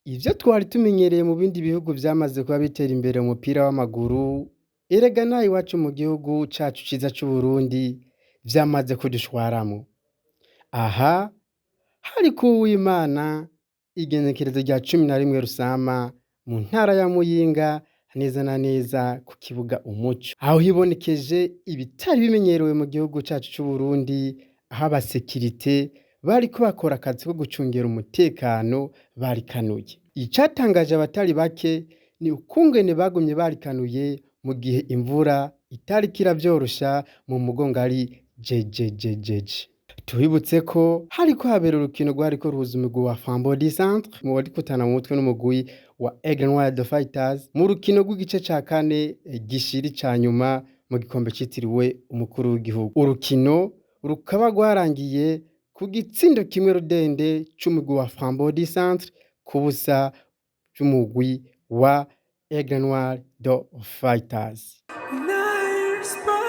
Ivyo twari tumenyereye mu bindi bihugu vyamaze kuba bitera imbere mu mupira w'amaguru, erega naha iwacu mu gihugu cacu ciza c'Uburundi vyamaze kudushwaramwo. Aha hari kuw'Imana, igenekerezo rya 11 Rusama, mu ntara ya Muyinga, neza na neza ku kibuga Umuco, aho hibonekeje ibitari bimenyerewe mu gihugu cacu c'Uburundi, aho abasekirite bariko bakora akazi ko gucungera umutekano barikanuye. Icatangaje abatari bake ni ukungene bagumye barikanuye mu gihe imvura itariko iravyorosha mu mugongo ari jejejejeje. Tubibutse ko hariko habera urukino rwariko ruhuza umugwi wa Flambeau du Centre wariko utana mu mutwe n'umugwi wa Aigle Noir de Fighters mu rukino rw'igice ca kane gishiri ca nyuma mu gikombe citiriwe umukuru w'igihugu. Urukino rukaba rwarangiye ku gitsindo kimwe rudende c'umugwi wa Flambeau du Centre ku busa c'umugwi wa Aigle Noir de Fighters. Nice.